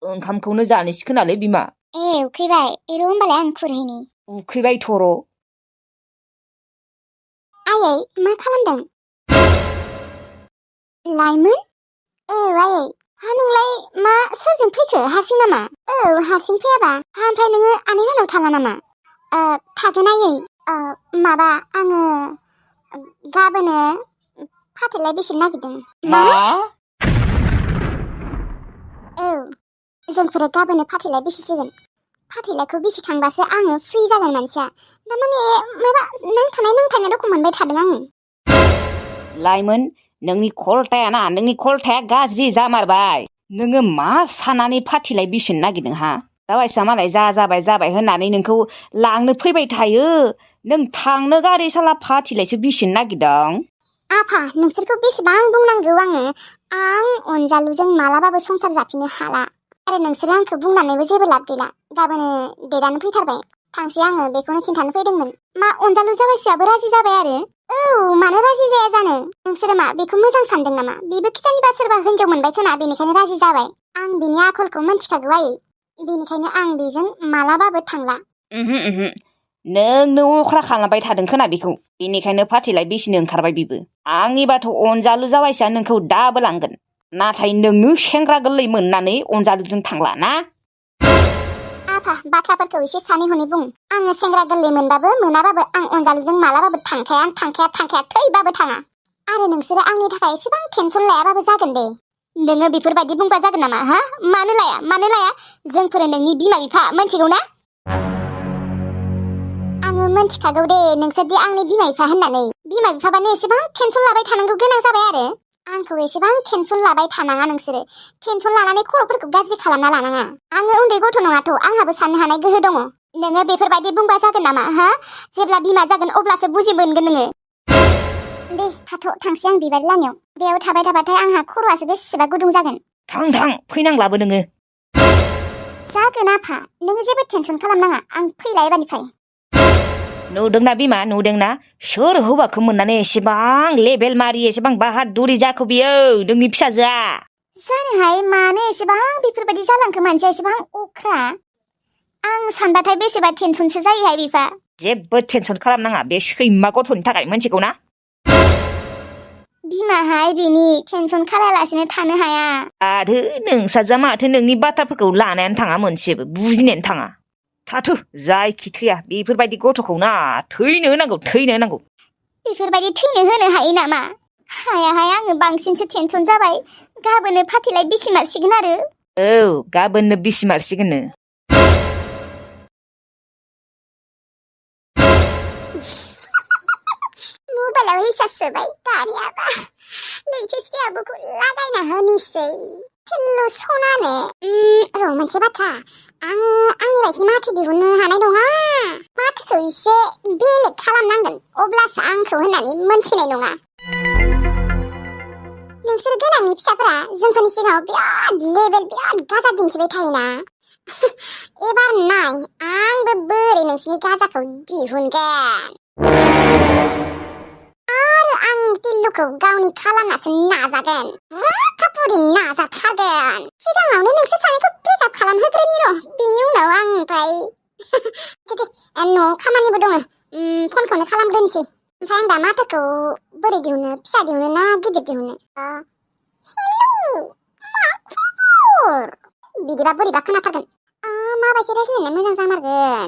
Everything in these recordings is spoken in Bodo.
ओंखामखौनो जानोसै खोनालै बिमा। उखैबाय र' होमबालाय आं खुरहैनि। उखैबायथ' र'। आयै मा खालामदों? लाइमोन? आयै हा नोंलाय मा सोरजों फैखो हारसिं नामा? हारसिं फैयाबा ओमफ्राय नोङो आनैनाव थाला नामा? थागोन आयै। माबा आङो गाबोनो फाथैलाय बिसिनो नागिरदों। मा? जोंफोरो गाबोनो फाथैलाय बिसिसिगोन। फाथैलायखौ बिसिखांबासो आङो फ्रि जागोन मानसिया। थारमाने माबा नांथानाय रखम मोनबाय थादों आङो। लाइमोन नोंनि खलथाया गाज्रि जामारबाय। नोङो मा सानानै फाथैलाय बिसिनो नागिरदों हा? दाबायसा मालाय जाबाय होननानै नोंखौ लांनो फैबाय थायो। नों थांनो गारि साला फाथैलायसो बिसिनो नागिरदों। आफा नोंसोरखौ बेसेबां बुंनांगौ आङो। आं अनजालुजों मालाबाबो संसार जाफिननो हाला। आरो नोंसोरो आंखौ बुंनानैबो जेबो लाब गैला। गाबोनो डेटआनो फैथारबाय। थांसै आङो बेखौनो खिन्थानो फैदोंमोन। मा अनजालु जाबायसोआबो राजि जाबाय आरो? मानो राजि जाया जानो? नोंसोरो मा बेखौ मोजां सानदों नामा? बेबो खिजानिबा सोरबा हिनजाव मोनबाय खोना बेनिखायनो राजि जाबाय। आं बिनि आखलखौ मोनथिखागौ आयै। बेनिखायनो आं बेजों मालाबाबो थांला। नोंनो अख्रा खालामबाय थादों खोना बेखौ। बेनिखायनो फाथैलाय बिसिनो ओंखारबाय बिबो। आंनिबाथ' अनजालु जाबायसा नोंखौ दाबो लांगोन। नाथाय नोंनो सेंग्रा गोरलै मोननानै अनजालुजों थांला ना? आफा बाथ्राफोरखौ एसे सानै हनै बुं। आङो सेंग्रा गोरलै मोनबाबो मोनाबाबो आं अनजालुजों मालाबाबो थांखाया थैबाबो थाङा। आरो नोंसोरो आंनि थाखाय एसेबां टेनसन लायाबाबो जागोन दे। नोङो बेफोरबायदि बुंबा जागोन नामा हा? मानो लाया? जोंफोरो नोंनि बिमा बिफा मोनथिगौ ना? आङो मोनथिखागौ दे नोंसोरदि आंनि बिमा बिफा होननानै। बिमा बिफाबानो एसेबां टेनसन लाबाय थानांगौ गोनां जाबाय आरो? आंखौ एसेबां टेनसन लाबाय थानाङा नोंसोरो। टेनसन लानानै खर'फोरखौ गाज्रि खालामना लानाङा। आङो उन्दै गथ' नङाथ', आंहाबो साननो हानाय गोहो दङ। नोङो बेफोरबायदि बुंबा जागोन नामा हा? जेब्ला बिमा जागोन अब्लासो बुजि मोनगोन नोङो। दे थांसै आं बिबार लानियाव। बेयाव थाबाय थाबाथाय आंहा खर'आसो बेसेबा गुदुं जागोन। थां फैनांलाबो नोङो। जागोन आफा नोङो जेबो टेनसन खालामनाङा। आं फैला एबारनिफ्राय। नुदोंना बिमा नुदोंना? सोर हौवाखौ मोननानै एसेबां लेबेल मारि एसेबां बाहादुरि जाखो बियो नोंनि फिसाजोआ? जानोहाय मानो एसेबां बेफोरबायदि जालांखो मानसिया एसेबां अख्रा? आं सानबाथाय बेसेबा टेनसनसो जायोहाय बिफा। जेबो टेनसन खालामनाङा बे सैमा गथ'नि थाखाय मोनथिगौ ना? बिमाहाय बेनि टेनसन खालायालासिनो थानो हाया। आरो नोंसाजा माथो नोंनि बाथ्राफोरखौ लानायानो थाङा मोनसेबो बुजिनायानो थाङा। थाथु जायखि थैया बेफोरबायदि गथ'खौ ना थैनो होनांगौ। बेफोरबायदि थैनो होनो हायो नामा? हायाहाय आङो बांसिनसो टेनसन जाबाय। गाबोनो फाथैलाय बिसिमारसिगोन आरो। गाबोननो बिसिमारसिगोननो। मबाइलाव हिसाब सोबाय दानियाबा लेटेस्ट आबुखौ लागायना होनिसै। फिनलु सनानो र' मोनसे बाथ्रा। आङो आंनि बायदि माथो दिहुननो हानाय नङा। माथोखौ एसे बेलेग खालामनांगोन अब्लासो आंखौ होननानै मोनथिनाय नङा। नोंसोर गोनांनि फिसाफोरा जोंफोरनि सिगाङाव बिराद गाजा दिन्थिबाय थायोना। एबार नाय आंबो बोरै नोंसोरनि गाजाखौ दिहुनगोन। आरो आं टिल्लुखौ गावनि खालामनासो नाजागोन। बुरि नाजाथारगोन। सिगाङावनो नोंसोर सानैखौ ब्रेकआप खालामहोग्रोनि र'। बेनि उनाव आं ओमफ्राय न'आव खामानिबो दङ। फनखौनो खालामग्रोनोसै। ओमफ्राय आं दा माथोखौ बोरै दिहुनो? फिसा दिहुनो ना गिदिर दिहुनो? हेलौ मा खबर? बिदिबा बोरैबा खोनाथारगोन। माबायदि रायज्लायनाया मोजां जामारगोन?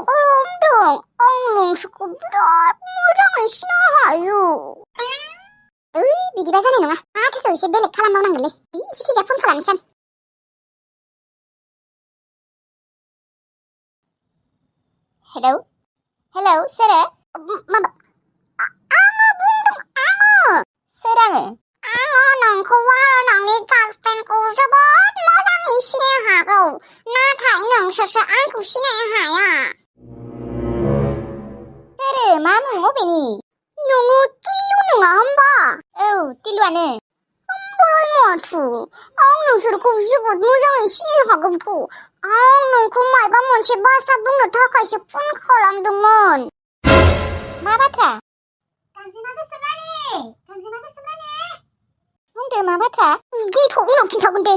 खालामदों। आं नोंसोरखौ बिराद मोजाङै सिनायनो हायो। बिदिबा जानाय नङा। माथोखौ एसे बेलेग खालामबावनांगोनलै। जिखिजाया फन खालामनोसै आं। हेलौ सोरो? माबा आङो बुंदों आङो। सोर आङो? आङो नोंखौ आरो नोंनि गार्लफ्रेन्डखौ जोबोद मोजाङै सिनायनो हागौ। नाथाय नोंसोरसो आंखौ सिनायनो हाया। सोरो? मा मुं अबेनि? नोङो टिल्लु नङा होमबा? टिल्लुआनो। होमबालाय माथो? आं नोंसोरखौ जोबोद मोजाङै सिनायनो हागौथ'। आं नोंखौ मायबा मोनसे बाथ्रा बुंनो थाखायसो फन खालामदोंमोन। मा बाथ्रा? गांजेमा गोसोम रानि। बुंदो मा बाथ्रा? बुंथ' उनाव खिन्थागोन दे।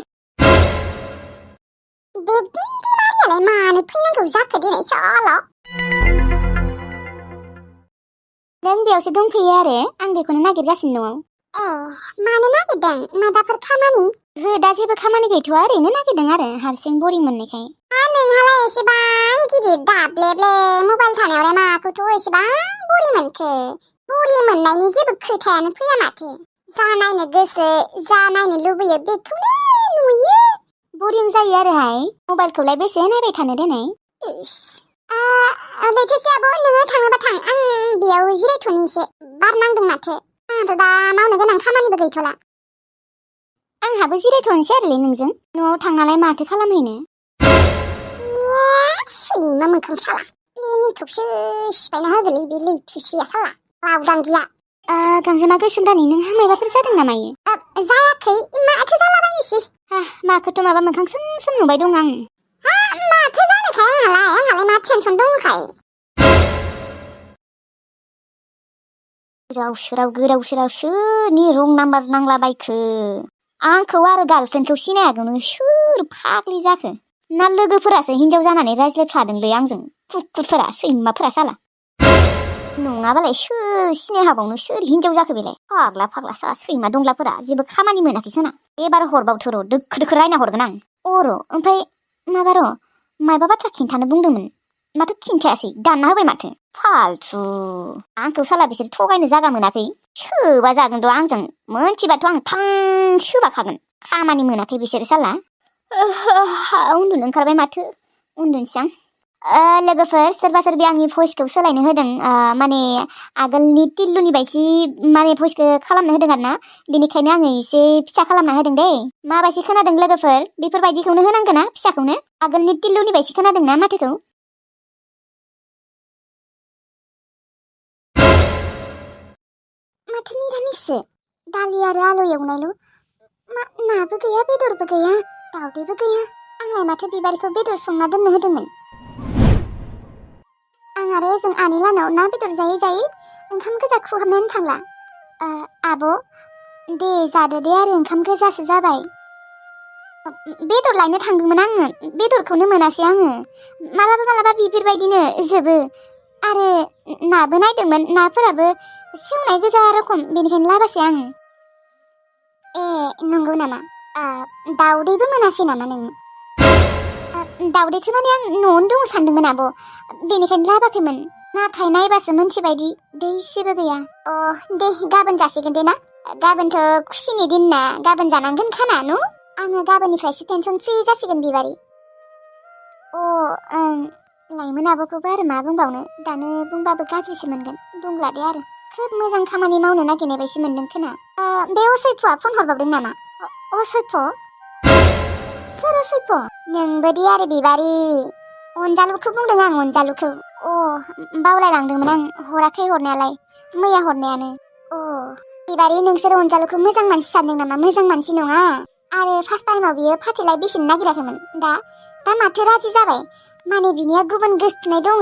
बे गुन्दी मारियालाय मानो फैनांगौ जाखो दिनै सल'? नों बेयावसो दंफैयो आरो आं बेखौनो नागिरगासिनो न'आव। मानो नागिरदों? माबाफोर खामानि? दा जेबो खामानि गैथ'आ ओरैनो नागिरदों आरो हारसिं बरिं मोननायखाय। नोंहालाय एसेबां गिदिर दाब्लेब्ले मबाइल थानायावलाय माखौथ' एसेबां बरि मोनखो? बरि मोननायनि जेबो खोथायानो फैया माथो। जा नायनो गोसो, जा नायनो लुबैयो बेखौनो नुयो। बरिं जायो आरोहाय मबाइलखौलाय बेसे नायबाय थानो देनाय। लैथोसे आब' नोङो थाङोबा थां, आं बेयाव जिरायथ'नि एसे बार नांदों माथो। आंथ' दा मावनो गोनां खामानिबो गैथ'ला। आंहाबो जिरायथ'नोसै आरोलै नोंजों। न'आव थांनालाय माथो खालामहैनो? सैमा मोखां साला, बेनिखौसो सिफायना होगोलै बे लैथोसेया साला, लावदां गिया। गांजेमा गोसोम दानि नोंहा माबाफोर जादों नामा इयो? जायाखै, माथो जालाबायनोसै? माखौथ' माबा मोखां सोम सोम नुबाय दं आं। माथो जानोखाय आंहालाय मा टेनसन दंखाय? गोदाव सोराव सोरनि रं नाम्बार नांलाबायखो? आंखौ आरो गार्लफ्रेन्डखौ सिनायागौनो सोर फाग्लि जाखो? ना लोगोफोरासो हिनजाव जानानै रायज्लायफ्लादोंलै आंजों कुकुरफोरा, सैमाफोरा साला। नङाबालाय सोर सिनाय हाबावनो सोर हिनजाव जाखो बेलाय? फाग्ला सा सैमा दंग्लाफोरा जेबो खामानि मोनाखै खोना। एबार हरबावथ' र' दोखो रायना हरगोन आं। ओमफ्राय माबा र' मायबा बाथ्रा खिन्थानो बुंदोंमोन, माथो खिन्थायासै, दानना होबाय माथो। फाल्थु, आंखौ साला बिसोर थगायनो जागा मोनाखै। सोबा जागोन र' आंजों, मोनथिबाथ' आं थां सोबाखागोन। खामानि मोनाखै बिसोरो साला। उन्दुनो ओंखारबाय माथो, उन्दुनोसै आं। लोगोफोर सोरबा सोरबि आंनि भइसखौ सोलायनो होदों, माने आगोलनि टिल्लुनि बायदि माने भइसखौ खालामनो होदों आरो ना, बेनिखायनो आङो एसे फिसा खालामना होदों दे। माबायदि खोनादों लोगोफोर? बेफोरबायदिखौनो होनांगोन ना, फिसाखौनो? आगोलनि टिल्लुनि बायदि खोनादों ना माथोखौ? माथो निरामिससो, दालि आरो आलु एवनायल'। नाबो गैया, बेदरबो गैया, दावदैबो गैया। आंलाय माथो बिबारिखौ बेदर संना दोननो होदोंमोन। आं आरो ओजों आनै लानाव ना बेदर जायै जायै ओंखाम गोजा खुहाबनानै थांला। आब', दे जादो दे आरो ओंखाम गोजासो जाबाय। बेदर लायनो थांदोंमोन आङो, बेदरखौनो मोनासै आङो। मालाबा बेफोरबायदिनो जोबो। आरो नाबो नायदोंमोन, नाफोराबो सेवनाय गोजा रखम, बेनिखायनो लाबोसै आं। नंगौ नामा? दावदैबो मोनासै नामा नोङो? दावदैखौ माने आं न'आवनो दङ सानदोंमोन आब', बेनिखायनो लाबोआखैमोन। नाथाय नायबासो मोनथिबायदि दैसेबो गैया। दे गाबोन जासिगोन दे ना? गाबोनथ' खुसिनि दिन ना, गाबोन जानांगोन खाना न'? आङो गाबोननिफ्रायसो टेनसन फ्रि जासिगोन बिबारि। लाइमोन आब'खौबो आरो मा बुंबावनो, दानो बुंबाबो गाज्रिसो मोनगोन। बुंला दे आरो। खोब मोजां खामानि मावनो नागिरनाय बायदि मोनदों खोना। बे असैफ'आ फन हरबावदों नामा? असैफ'? सोर असैफ'? नोंबोदि आरो बिबारि, अनजालुखौ बुंदों आं, अनजालुखौ। बावलायलांदोंमोन आं, हराखै हरनायालाय, मैया हरनायानो। बिबारि, नोंसोर अनजालुखौ मोजां मानसि सानदों नामा? मोजां मानसि नङा। आरो फार्स्ट टाइमाव बियो फाथैलाय बिसिनो नागिराखैमोन, दा माथो राजि जाबाय। माने बिनिया गुबुन गोसथोनाय दङ।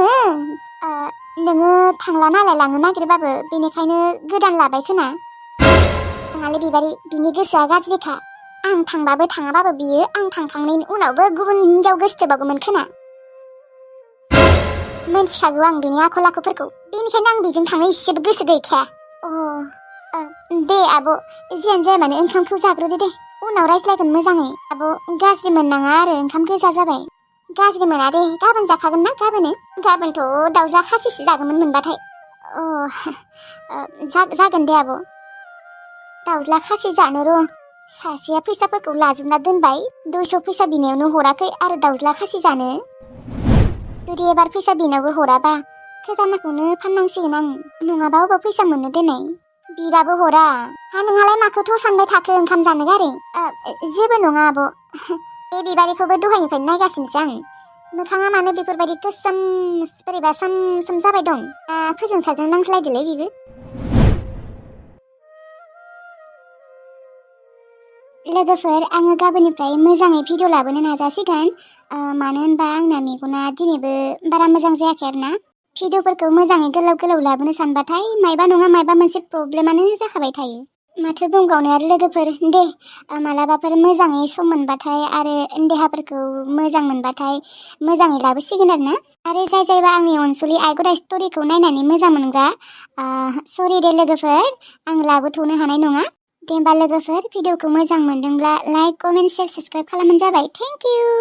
नोङो थांला नालाय लांनो नागिरबाबो, बेनिखायनो गोदान लाबाय खोना। नङालै बिबारि, बिनि गोसोआ गाज्रिखा। आं थांबाबो थाङाबाबो बियो आं थांखांनायनि उनावबो गुबुन हिनजाव गोसथोबावगौमोन खोना। मोनथिखागौ आं बिनि आखल आखुफोरखौ, बेनिखायनो आं बेजों थांनो इसेबो गोसो गैखाया। दे आब', जियानो जाया मानो ओंखामखौ जाग्रोदो दे, उनाव रायज्लायगोन मोजाङै। आब' गाज्रि मोननाङा आरो, ओंखाम गोजा जाबाय। गाज्रि मोना दे, गाबोन जाखागोन ना गाबोनो? गाबोनथ' दाउजा खासिसो जागौमोन मोनबाथाय। जागोन दे आब'। दाउज्ला खासि जानो र'। सासेया फैसाफोरखौ लाजोबना दोनबाय, 200 फैसा बिनायावनो हराखै आरो दाउज्ला खासि जानो। जुदि एबार फैसा बिनायावबो हराबा खजानाखौनो फाननांसिगोन आं, नङाबा अबाव फैसा मोननो देनाय। बिबाबो हरा। नोंहालाय माखौथ' सानबाय थाखो ओंखाम जानो गारै? जेबो नङा आब'। बे बिबारिखौबो दहायनिफ्रायनो नायगासिनोसो आं। मोखाङा मानो बेफोरबायदि गोसोम बोरैबा सोम सोम जाबाय दं। फोजों साजों नांज्लायदोलै बेबो। लोगोफोर, आङो गाबोननिफ्राय मोजाङै भिडिअ लाबोनो नाजासिगोन। मानो होनबा आंना मेगना दिनैबो बारा मोजां जायाखै आरो ना। भिडिअफोरखौ मोजाङै गोलाव लाबोनो सानबाथाय मायबा नङा मायबा मोनसे प्रब्लेमानो जाखाबाय थायो। माथो बुंबावनो आरो लोगोफोर दे मालाबाफोर मोजाङै सम मोनबाथाय आरो देहाफोरखौ मोजां मोनबाथाय मोजाङै लाबोसिगोन आरो जायबा आंनि अनसुलि आइ गदाय स्ट'रिखौ नायनानै मोजां मोनग्रा सरि दे लोगोफोर आं लाबोथ'नो हानाय नङा दे होमबा लोगोफोर भिडिअखौ मोजां मोनदोंब्ला लाइक कमेन्ट शेयार साबस्क्राइब खालामबानो जाबाय थेंक इउ